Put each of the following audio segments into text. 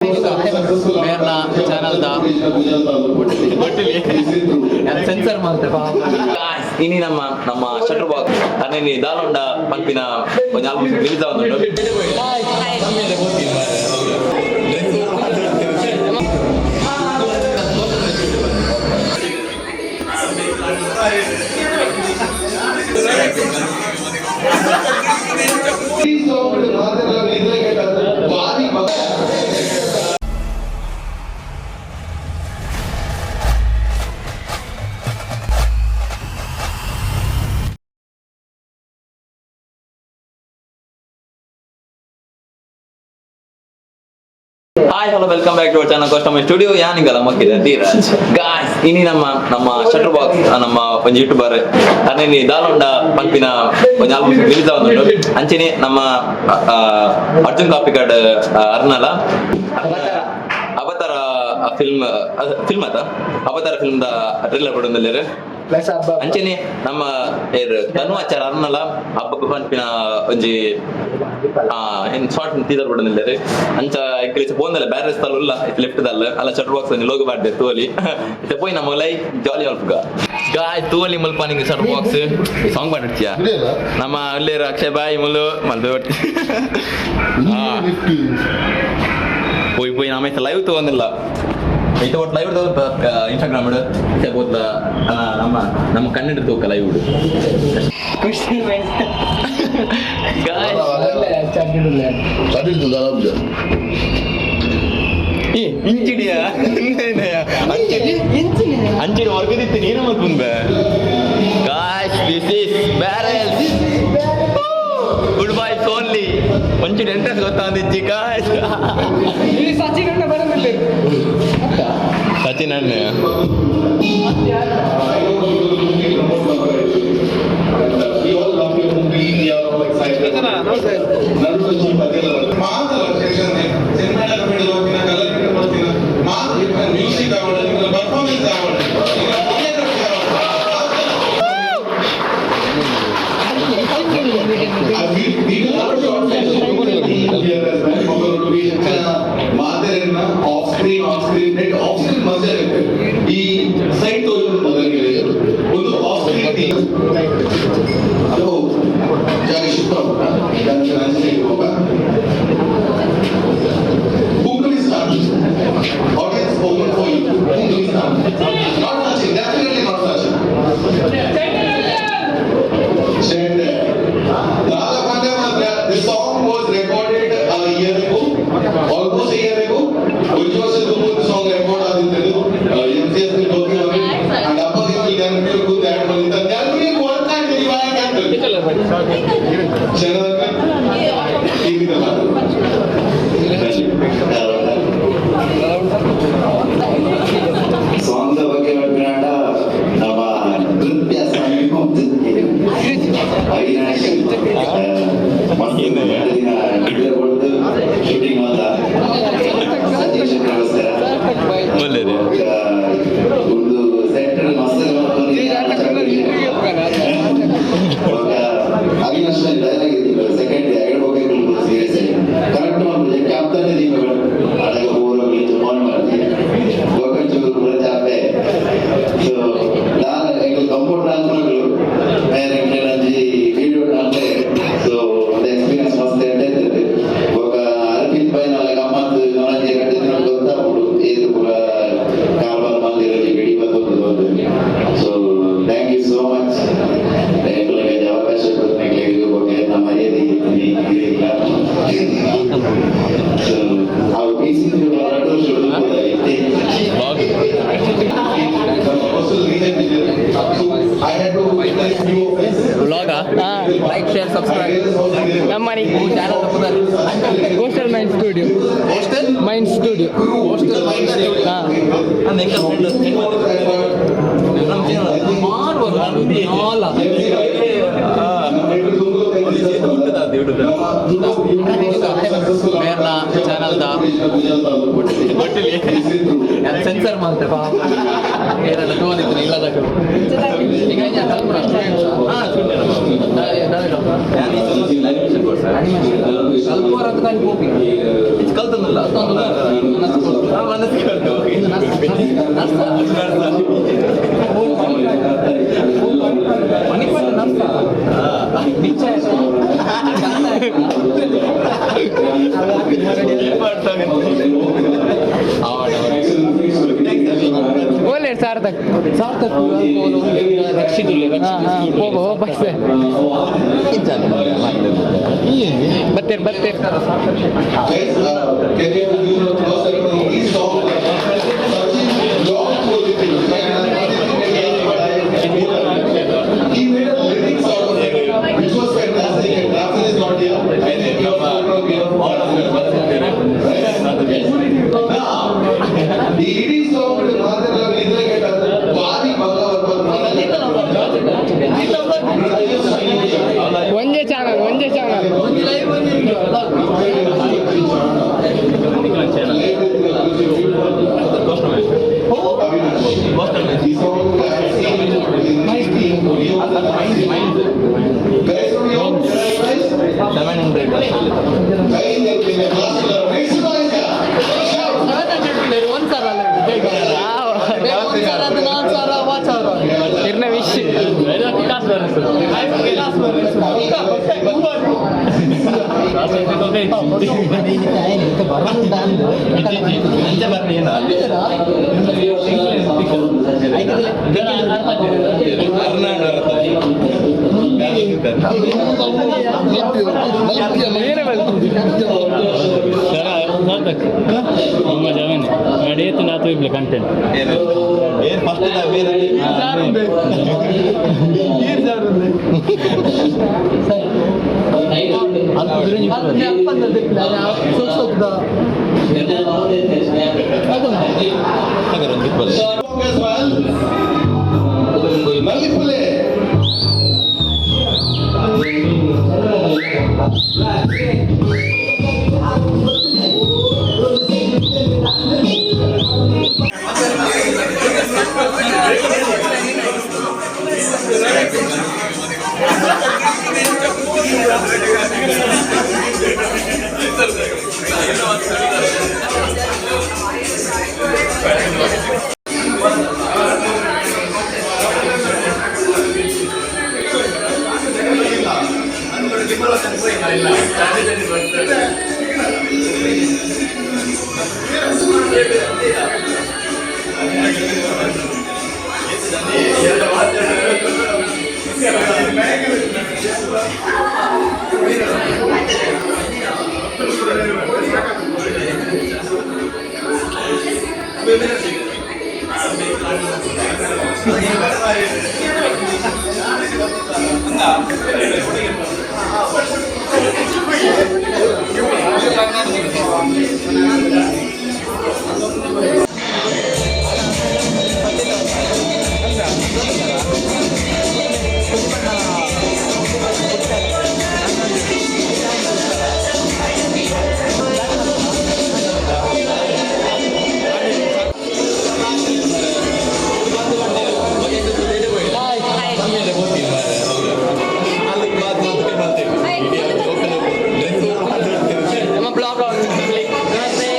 ಮೇರ್ನ ಚಾನಲ್ದ sensor ಮಾತ್ರ. ಇನಿ ನಮ್ಮ ನಮ್ಮ ಶಟರ್ ಬಾಕ್ಸ್ ಅನ್ನಿ ದಾಲೊಂಡ ಪನ್ಪಿನ ಒಂಜಿ ಆಲ್ಬಮ್ ರಿಲೀಸ್ ಆವೊಂದುಂಡು. Hi, hello, welcome back to channel customer studio. ಯಾನಿಗಲ ಮಕ್ಕಿದ ಧೀರಜ್. ಗಾಯ್ಸ್, ಇನಿ ನಮ್ಮ ನಮ್ಮ ಶಟರ್ ಬಾಕ್ಸ್ ನಮ್ಮ ಒಂಜಿ ಯೂಟ್ಯೂಬರ್ ಅನ್ನಿ ದಾಲೊಂಡ ಪನ್ಪಿನ ಒಂಜಿ ಆಲ್ಬಮ್ ರಿಲೀಸ್ ಆವೊಂದುಂಡು. ಅಂಚೆನೆ ನಮ್ಮ ಅರ್ಜುನ್ ಕಾಪಿಕಾಡ್ ಅರ್ನಲ ಅವತಾರ ಫಿಲ್ಮ್ ಫಿಲ್ಮ್ ಅತ ಅವತಾರ ಫಿಲ್ಮ್ the trailer ಬಡೊಂದುಲ್ಲೆರ್. ಅಂಚೆನೆ ನಮ್ಮ ಏರ್ ತನು ಆಚಾರ ಅರ್ನಲ ಹಬ್ಬ ಪನ್ಪಿನ ಒಂಜಿ ಇನ್ ಶಾರ್ಟ್ ಟೀಸರ್ ಬಡೊಂದುಲ್ಲೆರ್. ಅಂಚ ಎಂಕುಲು ಪೋಂದಲ್ಲ ಬ್ಯಾರೆ ಸ್ಥಳ ಉಲ್ಲ ಇತ್ತೆ ಲೆಫ್ಟ್ ದಲ್ಲ ಅಲ್ಲ ಶಟರ್ ಬಾಕ್ಸ್ ಒಂಜಿ ಲೋಗೋ ಬಾಡ್ದೆ ತೋಲಿ. ಇತ್ತೆ ಪೋಯಿ ನಮ್ಮ ಲೈ ಜಾಲಿ ಅಲ್ಪುಗ. ಗಾಯ್, ತೋಲಿ ಮುಲ್ಪ ನಿಂಗೆ ಶಟರ್ ಬಾಕ್ಸ್ ಸಾಂಗ್ ಬಾಡಿರ್ಚಿಯಾ. ನಮ್ಮ ಅಲ್ಲೇರು ಅಕ್ಷಯ್ ಬಾಯ್ ಮುಲ್ಲು ಮಲ್ದು. ಪೋಯಿ ಪೋಯಿ ನಮ್ಮ ಇತ್ತೆ ಲೈವ್ ತಗೊಂಡಿಲ್ಲ. ಇತ್ತೆ ಒಟ್ಟು ಲೈವ್ ಇನ್ಸ್ಟಾಗ್ರಾಮ್ ಇತ್ತೆ ಬೋತ್ಲ. ನಮ್ಮ ನಮ್ಮ ಕನ್ನಡ ತೂಕ ಲೈವ್. ಖುಷಿ. ಗಾಯ್, ಏ ಇಂಚಿಡಿಯಾ ಅಂಚಿಡಿ ಅಂಚಿಡಿ ವರ್ಗದಿತ್ತು ನೀನು ಮತ್ತೆ ಮುಂದೆ. Guys, this is barrels, good boys only. ಒಂಚೂರು ಎಂಟ್ರೆನ್ಸ್ ಗೊತ್ತಾಂದಿಜ್ಜಿ ಗಾಯ್ಸ್. ಸಚಿನ್ ಅಣ್ಣ ಬರೋದಿಲ್ಲ. ಸಚಿನ್ ಅಣ್ಣ. We all love your movie. We are all excited. Music ಆವಡ್, ನಿಮ್ಮ ಪರ್ಫಾರ್ಮೆನ್ಸ್ ಆವಡ್, ಕೊರಿಯೋಗ್ರಫಿ ಆವಡ್. We do lot of short films here as well. Mangaluru ಮಾತೆರೆನ್ನ off screen, off screen net off screen ಮಜಾ ಇರುತ್ತೆ. ಈ ಸೈಟ್ ತೋರಿಸೋದು ಮೊದಲಿಗೆ ಒಂದು ಆಫ್ ಸ್ಕ್ರೀನ್. ಅದು ಜಾಗ ಶಿಫ್ಟ್ ಆಗುತ್ತಾ? Google is start. Audience open for you. Google is start. Not Sachin, definitely not Sachin. Chende. Dala Pandya ಮಾತ್ರ. The song was recorded a year ago, almost a year ago. ಒಂಜಿ ವರ್ಷ ದುಂಬು song record ಆದಿತ್ತದು. MCS working on it and ಅಪ್ಪ ಜ್ಞಾನ ಕೂತು add ಬಂದಿತ್ತ. ಜ್ಞಾನ work ಆಗಿದೆ. ಇವಾಗ ಚೆನ್ನಾಗಿ ಈಗ. ಸಾಂಗ್ ಬಗ್ಗೆ ಹೇಳ್ಬಿಡಾಂಡ ನಮ್ಮ ನೃತ್ಯ ಅವಿನಾಶ್ ಮಸ್ತ್ ದಿನ ನಿದ್ರೆ ಕೊಡ್ದು ಶೂಟಿಂಗ್ ಮಾತ್ರ ಸತೀಶ್ ನಮಸ್ಕಾರ. ಒಳ್ಳೆಯದು. ಒಂದು ಸೆಂಟರ್ ಮಸ್ತ್. ಅವಿನಾಶ್ ಡೈಲಾಗ್ ಇತ್ತು ಸೆಕೆಂಡ್ ಡೇ ಅಗಡೆ ಹೋಗಬೇಕು. ಸೀರಿಯಸ್ ಕರೆಕ್ಟ್ ಮಾಡ್ಬೋದು ಕ್ಯಾಪ್ಟನ್ ನೀವು ಅಡಗ ಊರು ಫೋನ್ ಮಾಡ್ತೀವಿ ಚೂರು ಪೂರ ಚಾಪೆ. ಸೊ ನಾನು ಎಂಕುಲು ಕಂಪ್ಯೂಟರ್ ಆನ್ಪುನಗಳು ಮೇರೆ ಎಂಕ್ಲೆನ ಒಂಜಿ ವಿಡಿಯೋ ಆನ್ಪೆ. ಸೊ ಒಂದು ಎಕ್ಸ್ಪೀರಿಯನ್ಸ್ ಮಸ್ತ್ ಎಡ್ಡೆ ಇರ್ತದೆ. ಬೊಕ್ಕ ಅರ್ಪಿತ್ ಬೈನಲ್ಲ ಗಮ್ಮತ್ ನನಗೆ ರಡ್ಡು ದಿನ ಗೊತ್ತಾಪುಂಡು ಏದು ಪೂರ ಕಾರ್ಬಾರ್ ಮಂದಿರ ಬಿಡಿ ಬತ್ತೊಂದು ಒಂದು. So thank you so much. ಎಂಕ್ಲೆಗ್ ಅವಕಾಶ ಕೊಟ್ಟಿನ ಬಗ್ಗೆ ನಮ್ಮ ಮರ್ಯಾದೆ ಇಲ್ಲ. ಸೊ ಅವು ಪಿ ಸಿ 2 ವರ್ಷ ಇತ್ತೆ. ನಮ್ಮ personal reason ಇದೆ. So I had to witness few of ವ್ಲಾಗಾ? Like, share, subscribe. ನಮ್ಮನೆ coastal mind studio. Mind studio. ಹಾಂ. ಮಾಡುವ ಅಲ್ಲ. ಮೇರ್ನ ಚಾನಲ್ದ ಸೆನ್ಸರ್ ಮಾತ್ರ ಏನೆಲ್ಲ ತೋರಿದ್ರು ಇಲ್ಲದಕ್ಕೂ. ಈಗ. ಹಾ. ಕಲ್ತಂದಿಲ್ಲ. ಮನಸ್ಸು ಕಲ್ತು. ಓಲೆ ಸಾರ್ಥಕ್. ಸಾರ್ಥಕ್. ರಕ್ಷಿತ್. ಹಾ ಹಾ, ಹೋಗೋ bus. ಬತ್ತೇರ್ ಬತ್ತೇರ್. Guys, can you give a applause ಈ song Sachin long ಹೋಗಿತ್ತು. He made a lyrics out of it, which was fantastic. And Rafael is not here. I think we are from here. All of them. Right? Now, ಈ ಇಡೀ song ಮಾತೆಲ್ಲ ನಿದ್ರೆ ಕೆಟ್ಟದ್ದು ಭಾರಿ ಭಂಗ. ಒಂದೇ ಚಾನಲ್, ಒಂದೇ ಚಾನಲ್. ಈ song Guys, from your guys, 700. Guys, make some noise, yeah. Shout. ಇರ್ನ ವಿಶ್. ಏನೇ ಬಂತು? ತುಂಬ ಜವನೆ ನಡೆಯುತ್ತೆ ನಾತು ಇಬ್ಲೆ ಕಂಟೆಂಟ್. ಏನ್ ಫಸ್ಟ್ ಬೇರೆ? Song as well. ಮಲ್ಲಿಪುಲೆ. ನಮ್ಮ ಬ್ಲಾಗ್. ನಮಸ್ತೆ.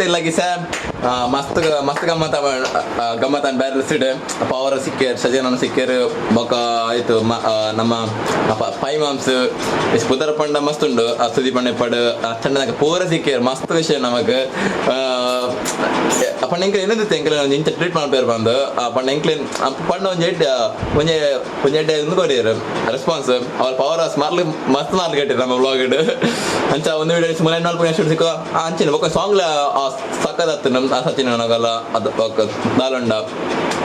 ಮಾತೆಲ್ಲಾಗಿ ಸಹ ಮಸ್ತ್ ಮಸ್ತ್ ಗಮ್ಮತ್ ಗಮ್ಮತ್ ಬ್ಯಾರಲ್ ಸಿಡ್ ಪವರ್ ಸಿಕ್ಕೇರ್, ಸಜನ ಸಿಕ್ಕೇರ್. ಬೊಕ ಆಯ್ತು ನಮ್ಮ ಪೈ ಮಾಮ್ಸ್ ಪುದರ್ ಪಂಡ ಮಸ್ತ್ ಉಂಡು. ಸುದೀಪ್ ಪಂಡೆ ಪಡು ಚಂಡನಕ ಪೂರ ಸಿಕ್ಕೇರ್. ಮಸ್ತ್ ವಿಷಯ ನಮಕ್. ಪಂಡ ಎಂಕ್ಲೆ ಏನದಿತ್ತು, ಎಂಕ್ಲೆ ಒಂಜಿ ಇಂಚ ಟ್ರೀಟ್ ಮಾಡ್ಪೇರು ಬಂದು ಪಂಡ ಎಂಕ್ಲೆ ಪಂಡ ಒಂಜಿ ಎಡ್ಡೆ ಒಂಜಿ ಒಂಜಿ ಎಡ್ಡೆ ಒಂದು ಕೊರಿಯರ್ ರೆಸ್ಪಾನ್ಸ್. ಅವ್ರ ಪವರ್ ಸ್ಮಾರ್ಟ್ ಮಸ್ತ್ ಮಾರ್ಕ್ ಕಟ್ಟಿರು ನಮ್ಮ ವ್ಲಾಗ್. ಅಂಚ ಒಂದು ವಿಡಿಯೋ ಮುಲೆ ನಾಲ್ಕು ಎಷ್ಟು ಸಿಕ್ಕೋ ಅಂಚಿನ ಬೊಕ್ಕ ಸಾಂಗ್ ಸಕ್ಕದತ್ತು ನಮ್ಮ ಸಚಿನ್ ನಗಲ್ಲ ಅದು ಬೊಕ್ಕ ದಾಲುಂಡ.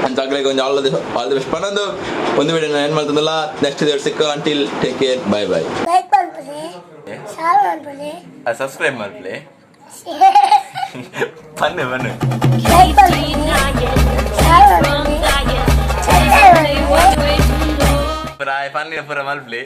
ಅಂಚ ಅಗ್ಲಿಗೆ ಒಂಜಿ ಆಲ್ the best ಪನ್ನೊಂದು ಒಂದು ವಿಡಿಯೋ ಏನು ಮಾಡ್ತದಲ್ಲ, ನೆಕ್ಸ್ಟ್ ವಿಡಿಯೋ ಸಿಕ್ಕ. Until take care, bye bye. Like ಮನ್ಪುಲೆ, ಶೇರ್ ಮನ್ಪುಲೆ. ಸಬ್ಸ್ಕ್ರೈಬ್ ಮಾಡ್ಲಿ. ಬನ್ನಿ ಬನ್ನಿ. ಲೈಕ್ ಮನ್ಪುಲೆ, ಶೇರ್ ಮನ್ಪುಲೆ, ಸಬ್ಸ್ಕ್ರೈಬ್ ಮನ್ಪುಲೆ. ಪೂರ ಪನ್ನೀರ್ ಪೂರ ಮಲ್ಪ್ಲಿ.